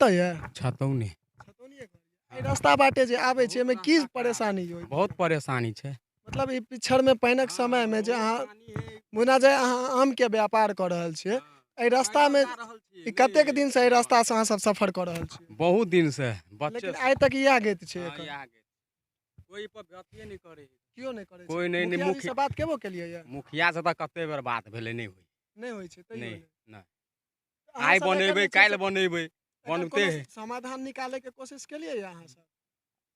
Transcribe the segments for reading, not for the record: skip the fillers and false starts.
कतऽ यऽ? छतौनी। छतौनीये घर। एहि रास्ता बाटे जे आबै छै एहिमे की परेशानी होइ? बहुत परेशानी छै। मतलब ई पिछड़मे पानिक समयमे जे अहाँ मुना जे अहाँ आमके व्यापार कऽ रहल छियै, एहि रास्तामे ई कतेक दिनसँ एहि रास्तासँ अहाँ सब सफर कऽ रहल छी? बहुत दिनसँ बच्चे। लेकिन आइ तक इएह गति छै। हँ, एखन इएह गति। कोइ पर अथिये नहि करै है। केओ नहि करै छै। कोइ नहि, नहि। मुखिया जी मुखिया से बात केबो केलियै यऽ? मुखिया से तऽ कते बेर बात भेलै, नहि होइ। नहि होइ छै तैयो? नहि। नहि। नहि। अहाँ आइ सब एखन बनेबै जे छै काल्हि से बनेबै एकर बनते कोनो है। समाधान निकालैके कोशिश केलियै यऽ अहाँ सब?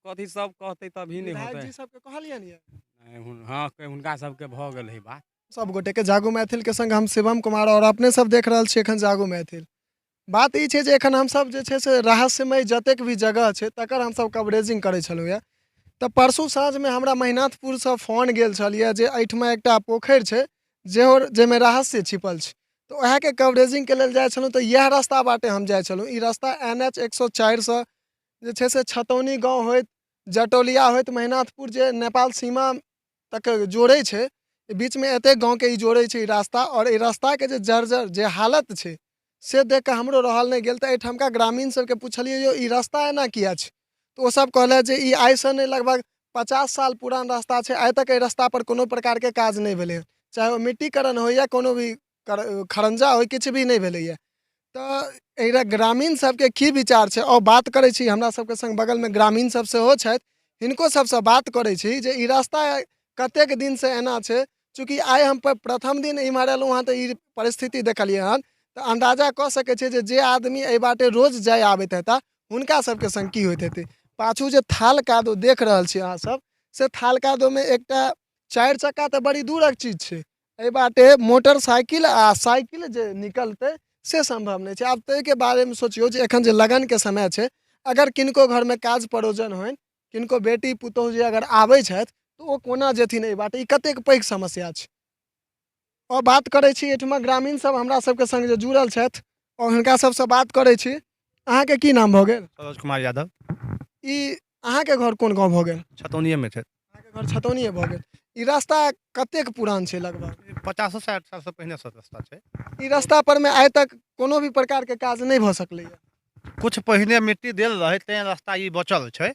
कथी सब कहतै तभी नहि विधायक होतै। जी सबके कहलियनि यऽ? नहि, हँ, हुनका सबके भऽ गेल है बात। सब गोटेके जागू मैथिल के संग हम शिवम कुमार और अपने सब देख रहल छी एखन जागू मैथिल। बात ई छै जे एखन हमसब जे छै से रहस्यमय जतेक भी जगह छै तकर हमसब कवरेजिंग करै छलहुँ यऽ। तऽ परसू साँझमे हमरा महिनाथपुरसँ फोन गेल छल यऽ जे एहिठमा एकटा पोखरि छै जेहो जाहिमे रहस्य छिपल छै। तऽ उएहके कवरेजिंगके लेल जाइ छलहुँ तऽ इएह रास्ता बाटे हम जाइ छलहुँ। ई रास्ता एन एच 104सँ जे छै से छतौनी गाँव होइत जटौलिया होइत महिनाथपुर जे नेपाल सीमा तक जोड़ै छै, बीचमे एतेक गाँवके ई जोड़ै छै ई रास्ता। आओर एहि रास्ताके जे जर्जर जे हालत छै से देख कऽ हमरो रहल नहि गेल। तऽ एहिठामका ग्रामीण सबके पुछलियै, यौ ई रास्ता एना किया छै? तऽ ओसब कहलथि जे ई आइसँ नहि, लगभग 50 साल पुरान रास्ता छै, आइ तक एहि रास्तापर कोनो प्रकारके काज नहि भेलै हँ, चाहे ओ मिट्टीकरण होइ या कोनो भी खरंजा होइ, किछु भी नहि भेलैए। तऽ एहि ग्रामीण सबके की विचार छै आओर बात करै छी। हमरा सबके संग बगलमे ग्रामीण सब सेहो छथि, हिनको सबसँ बात करै छी जे ई रास्ता कतेक दिनसँ एना छै। चूँकि आइ हम प्रथम दिन इम्हर एलहुँ हँ तऽ ई परिस्थिति देखलियै हन, तऽ अन्दाजा कऽ सकै छियै जे जे आदमी एहि बाटे रोज जाय आबैत हेता हुनका सबके संग की होइत हेतै। पाछू जे थाल कादो देख रहल छी अहाँ सब, से थाल कादोमे एकटा चारि चक्का तऽ बड़ी दूरक चीज छै, एहि बाटे मोटरसाइकिल आ साइकिल जे निकलतै से सम्भव नहि छै। आब ताहिके बारेमे सोचियौ जे एखन जे लगनके समय छै, अगर किनको घरमे काज परोजन होइन, किनको बेटी पुतोहु जे अगर आबै छथि तऽ ओ कोना जेथिन एहि बाटे? ई कतेक पैघ समस्या छै। आओर बात करै छी, एहिठमा ग्रामीण सब हमरा सबके संग जे जुड़ल छथि आओर हुनका सबसँ बात करै छी। अहाँके की नाम भऽ गेल? सरोज कुमार यादव। ई अहाँके घर कोन गाँव भऽ गेल? छतौनिएमे छै। अहाँके घर छतौनिए भऽ गेल। ई रास्ता कतेक पुरान छै लगभग? 50-60 सालसँ पहिनेसँ रास्ता छै। ई रास्ता पर मे आइ तक कोनो भी प्रकारके काज नहि भऽ सकलैए। कुछ पहिने मिट्टी देल रहै तें रास्ता ई बचल छै,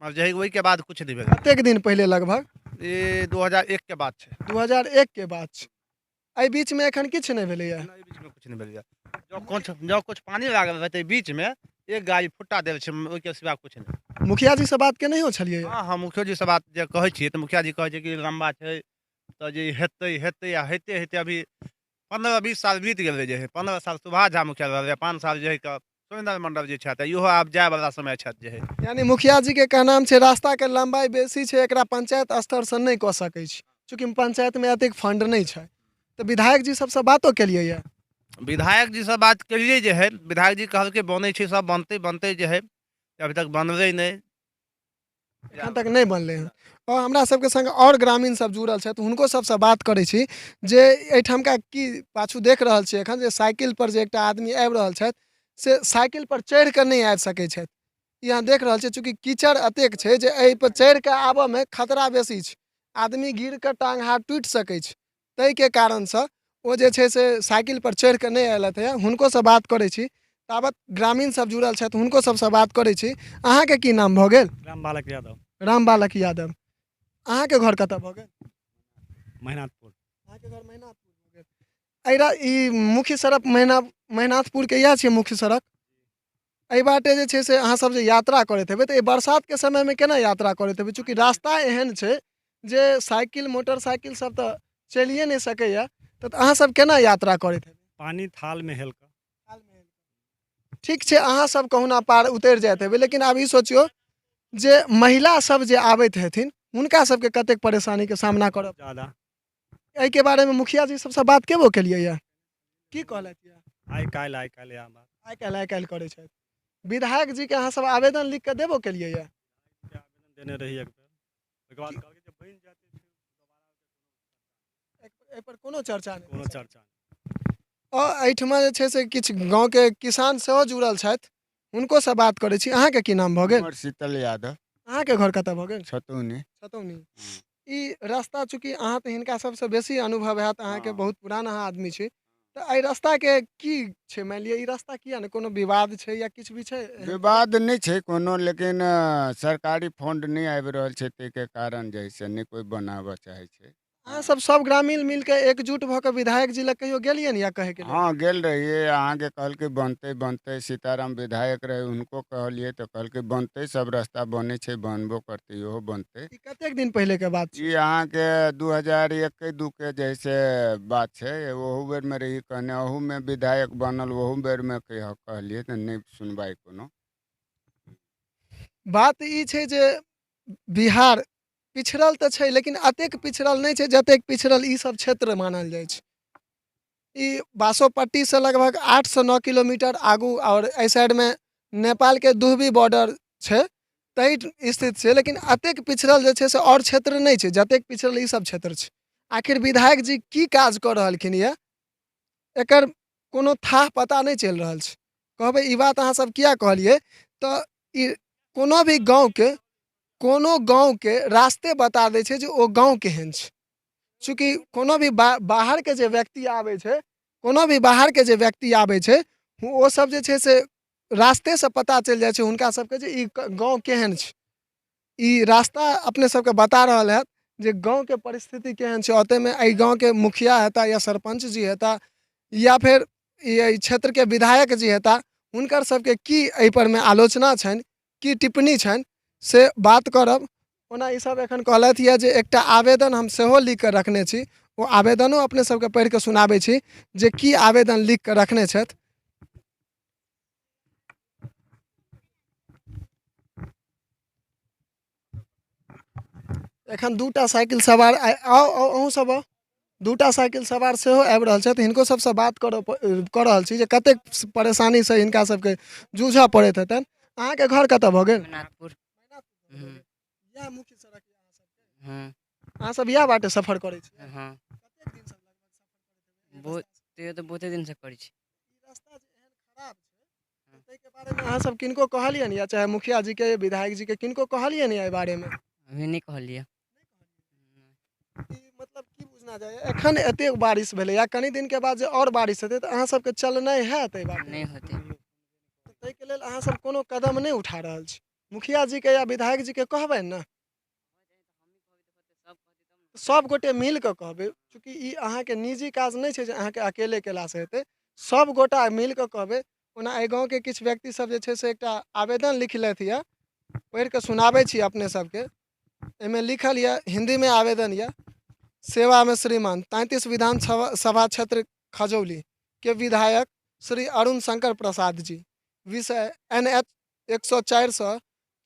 आब जे ओहिके बाद कुछ नहि भेल। कतेक दिन पहिले लगभग? ई 2001 के बाद छै। 2001 के बाद छै। एहि बीचमे एखन किछु नहि भेलैए? एहि बीचमे किछु नहि भेलैए। जँ कुछ पानि लागल रहतै बीचमे एक गाड़ी फुट्टा देल छै, ओहिके सिवा किछु नहि। मुखिया जी से बात केनहियो छलियै? हँ हँ, मुखियो जी से बात जे कहै छियै तऽ मुखिया जी कहै छै कि लम्बा छै तऽ जे हेतै हेतै, आ हेते हेते अभी 15-20 साल बीत गेलै। जे हइ 15 साल सुभाष झा मुखिया रहलै, 5 साल जे हइ के सुरेंद्र मंडल जी छथि, इहो आब जायवला समय छथि जे हइ। यानी मुखिया जी के कहनाम छै रास्ता के लंबाई बेसी छै, एकरा पंचायत स्तर से नहि कऽ सकै छी, चूँकि पंचायत में एतेक फंड नहि छै। तऽ विधायक जी सबसँ बातो केलियै यऽ? विधायक जी से बात केलियै जे हइ, विधायक जी कहलकै बनै छै, सब बनतै बनतै, जे हइ अभी तक बनलै नहि। एखन तक नहि बनलै हँ। आओर हमरा सबके संग आओर ग्रामीण सब जुड़ल छथि, हुनको सबसँ बात करै छी जे एहिठामका की पाछू देख रहल छी एखन जे साइकिल पर जे एकटा आदमी आबि रहल छथि से साइकिल पर चढ़ि कऽ नहि आबि सकै छथि। ई अहाँ देख रहल छियै, चूँकि कीचड़ एतेक छै जे एहिपर चढ़ि कऽ आबऽमे खतरा बेसी छै, आदमी गिर कऽ टाँग हाथ टूटि सकै छै, ताहिके कारणसँ ओ जे छै से साइकिल पर चढ़ि कऽ नहि अयलथि हँ। हुनकोसँ बात करै छी। ताबत ग्रामीण सब जुड़ल छथि, हुनको सबसँ बात करै छी। अहाँके की नाम भऽ गेल? राम बालक यादव। राम बालक यादव, अहाँके घर कतऽ भऽ गेल? महिनाथपुर। अहाँके घर महिनाथपुर भऽ गेल। एहि ई मुख्य सड़क महिनाथपुरके इएह छियै मुख्य सड़क। एहि बाटे जे छै से अहाँ सब जे यात्रा करैत हेबै तऽ एहि बरसातके समयमे केना यात्रा करैत हेबै? चूँकि रास्ता एहन छै जे साइकिल मोटरसाइकिल सब तऽ चलिए नहि सकैया, तऽ अहाँ सब केना यात्रा करैत हेबै? पानी थालमे हेल कऽ। ठीक छै, अहाँ सब कहुना पार उतरि जाइत हेबै, लेकिन आब ई सोचियौ जे महिला सब जे आबैत हेथिन हुनका सबके कतेक परेशानीके सामना करऽ ज्यादा। एहिके बारेमे मुखिया जी सबसँ बात केबो केलियै यऽ? की कहलथि यऽ? आइ काल्हि, आइ काल्हि इएह बात। आइ काल्हि, आइ काल्हि करै छथि। विधायक जीके अहाँ सब आवेदन लिख कऽ देबो केलियै यऽ? आवेदन देने रही एक बेर, ओहिके बाद कहलकै जे बनि जेतै। एहिपर कोनो चर्चा नहि? कोनो चर्चा। आओर एहिठमा जे छै से किछु गाँवके किसान सेहो जुड़ल छथि, हुनकोसँ बात करै छी। अहाँके की नाम भऽ गेल? हमर शीतल यादव। अहाँके घर कतऽ भऽ गेल? छतौनी। छतौनी। ई रास्ता चूँकि अहाँ तऽ हिनका सबसँ बेसी अनुभव हैत अहाँके, हँ। बहुत पुरान अहाँ आदमी छी, तऽ एहि रास्ताके की छै? मानि लिअ ई रास्ता किया नहि, कोनो विवाद छै या किछु भी छै? विवाद नहि छै कोनो, लेकिन सरकारी फंड नहि आबि रहल छै, ताहिके कारण जे है से नहि कोइ बनाबऽ चाहै छै। अहाँ सब सब ग्रामीण मिलके एकजुट भऽ कऽ विधायक जी लग कहियो गेलियनि या कहैके लेल? हँ, गेल रहियै। अहाँके कहलकै बनतै बनतै। सीताराम विधायक रहै, हुनको कहलियै तऽ कहलकै बनतै, सब रास्ता बनै छै, बनबो करतै, इहो बनतै। ई कतेक दिन पहिलेके बात छै? ई अहाँके 2001-2 के जे है से बात छै। ओहू बेरमे रही कहने, ओहूमे विधायक बनल, ओहू बेरमे कहलियै तऽ नहि सुनवाइ कोनो। बात ई छै जे बिहार पिछड़ल तऽ छै, लेकिन एतेक पिछड़ल नहि छै जतेक पिछड़ल ई सब क्षेत्र मानल जाइ छै। ई बासोपट्टीसँ लगभग 8 से 9 किलोमीटर आगू आओर एहि साइडमे नेपालके दुहबी बॉर्डर छै, तहि स्थित छै, लेकिन एतेक पिछड़ल जे छै से आओर क्षेत्र नहि छै जतेक पिछड़ल ई सब क्षेत्र छै। आखिर विधायक जी की काज कऽ रहलखिन यऽ, एकर कोनो थाह पता नहि चलि रहल छै। कहबै ई बात अहाँ सब किया कहलियै, तऽ ई कोनो भी गाँवके, कोनो गाँवके रास्ते बता दै छै जे ओ गाँव केहन छै। चूँकि कोनो भी बाहरके जे व्यक्ति आबै छै, कोनो भी बाहरके जे व्यक्ति आबै छै, ओ सब जे छै से रास्तेसँ पता चलि जाइ छै हुनका सबके जे ई गाँव केहन छै। ई रास्ता अपने सबके बता रहल हैत जे गाँवके परिस्थिति केहन छै। ओतेमे एहि गाँवके मुखिया हेता या सरपञ्च जी हेता या फेर ई एहि क्षेत्रके विधायक जी हेता, हुनकर सबके की एहि परमे आलोचना छनि, की टिप्पणी छनि, से बात करब। ओना ईसब एखन कहलथि यऽ जे एकटा आवेदन हम सेहो लिख कऽ रखने छी। ओ आवेदनो अपने सबके पढ़ि कऽ सुनाबै छी जे की आवेदन लिख कऽ रखने छथि। एखन दूटा साइकिल सवार आउ, आउ अहूँ सब आउ। दूटा साइकिल सवार सेहो आबि रहल छथि, हिनको सबसँ बात करऽ कऽ रहल छी जे कतेक परेशानीसँ हिनका सबके जूझऽ पड़ैत हेतनि। अहाँके घर कतऽ भऽ गेल? नाथपुर। इएह मुख्य सड़क यऽ अहाँ सबके? हँ। अहाँ सब इएह बाटे सफर करै छी? हँ। कतेक दिनसँ लगभग सफर करैत हेबै? बहुत, तैयो तऽ बहुते दिनसँ करै छी। ई रास्ता जे एहन खराब छै तऽ ताहिके बारेमे अहाँ सब किनको कहलियनि या चाहे मुखिया जीके, विधायक जीके, किनको कहलियनि एहि बारेमे? अभी नहि कहलियै। ई मतलब की बुझना जाय, एखन एतेक बारिश भेलैया, कनि दिनके बाद जे आओर बारिश हेतै तऽ अहाँ सबके चलनाइ हैत एहि बाटे? नहि होतै। तऽ ताहिके लेल अहाँ सब कोनो कदम नहि उठा रहल छी? मुखिया जीके या विधायक जीके कहबनि ने? सब गोटे मिल कऽ कहबै। चूँकि ई अहाँके निजी काज नहि छै जे अहाँके अकेले केलासँ हेतै, सब गोटा मिल कऽ कहबै। ओना एहि गाँवके किछु व्यक्ति सब जे छै से एकटा आवेदन लिखलथि यऽ, पढ़ि कऽ सुनाबै छी अपने सबके। एहिमे लिखल यऽ, हिन्दीमे आवेदन यऽ। सेवा में श्रीमान 33 विधान सभा क्षेत्र खजौली के विधायक श्री अरुण शंकर प्रसाद जी, विषय NH 104 से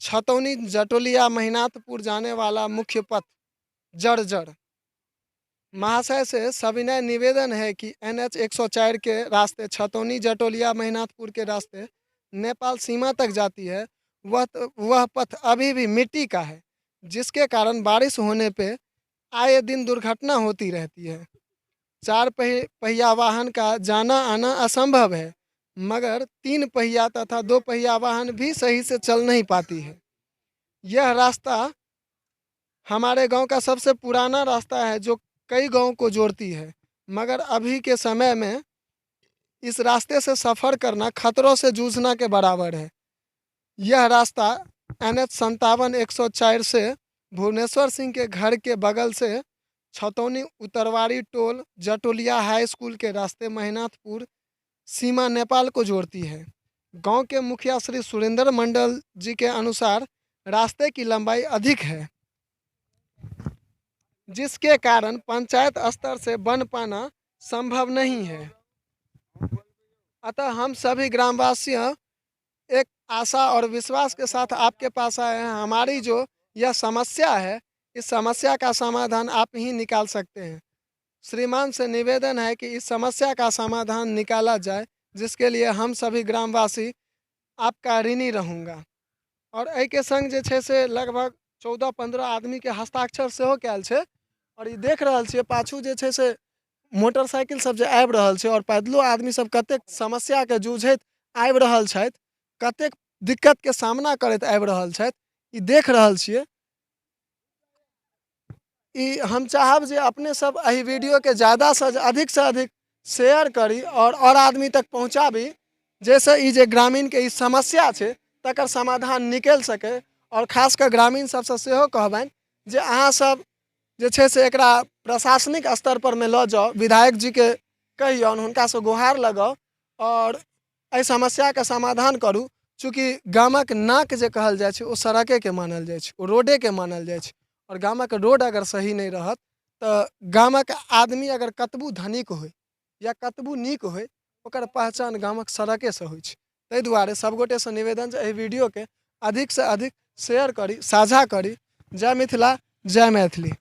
छतौनी जटोलिया महिनाथपुर जाने वाला मुख्य पथ जर्जर। महाशय से सविनय निवेदन है कि NH 104 के रास्ते छतौनी जटोलिया महिनाथपुर के रास्ते नेपाल सीमा तक जाती है, वह पथ अभी भी मिट्टी का है, जिसके कारण बारिश होने पे आए दिन दुर्घटना होती रहती है। चार पहिया वाहन का जाना आना असंभव है, मगर तीन पहिया तथा दो पहिया वाहन भी सही से चल नहीं पाती है। यह रास्ता हमारे गांव का सबसे पुराना रास्ता है जो कई गांव को जोड़ती है, मगर अभी के समय में इस रास्ते से सफ़र करना खतरों से जूझना के बराबर है। यह रास्ता NH 57 104 से भुवनेश्वर सिंह के घर के बगल से छतौनी उत्तरवारी टोल जटोलिया हाई स्कूल के रास्ते महिनाथपुर सीमा नेपाल को जोड़ती है। गांव के मुखिया श्री सुरेंद्र मंडल जी के अनुसार रास्ते की लंबाई अधिक है, जिसके कारण पंचायत स्तर से बन पाना संभव नहीं है। अतः हम सभी ग्रामवासियों एक आशा और विश्वास के साथ आपके पास आए हैं। हमारी जो यह समस्या है, इस समस्या का समाधान आप ही निकाल सकते हैं। श्रीमान से निवेदन है कि इस समस्या का समाधान निकाला जाए, जिसके लिए हम सभी ग्रामवासी आपका ऋणी रहूँगा। और एहिके संग जे छै से लगभग 14-15 आदमीके हस्ताक्षर सेहो कयल छै। आओर ई देख रहल छियै पाछू जे छै से मोटरसाइकिल सब जे आबि रहल छै आओर पैदलो आदमी सब कतेक समस्याके जूझैत आबि रहल छथि, कतेक दिक्कतके सामना करैत आबि रहल छथि, ई देख रहल छियै। ई हम चाहब जे अपने सब एहि वीडियोके ज़्यादासँ अधिकसँ अधिक शेयर करी आओर आदमी तक पहुँचाबी, जाहिसँ ई जे ग्रामीणके ई समस्या छै तकर समाधान निकलि सकै। आओर खास कऽ ग्रामीण सबसँ सेहो कहबनि जे अहाँ सब जे छै से एकरा प्रशासनिक स्तर पर मे लऽ जाउ, विधायक जीके कहियौन, हुनकासँ गुहार लगाउ आओर एहि समस्याके समाधान करू। चूँकि गामक नाक जे कहल जाइ छै ओ सड़केके मानल जाइ छै, ओ रोडेके मानल जाइ छै। आओर गामक रोड अगर सही नहि रहत तऽ गामक आदमी अगर कतबो धनिक होइ या कतबो नीक होइ, ओकर पहचान गामक सड़केसँ होइ छै। ताहि दुआरे सबगोटेसँ निवेदन जे एहि वीडियोके अधिकसँ अधिक शेयर करी, साझा करी। जय मिथिला, जय मैथिली।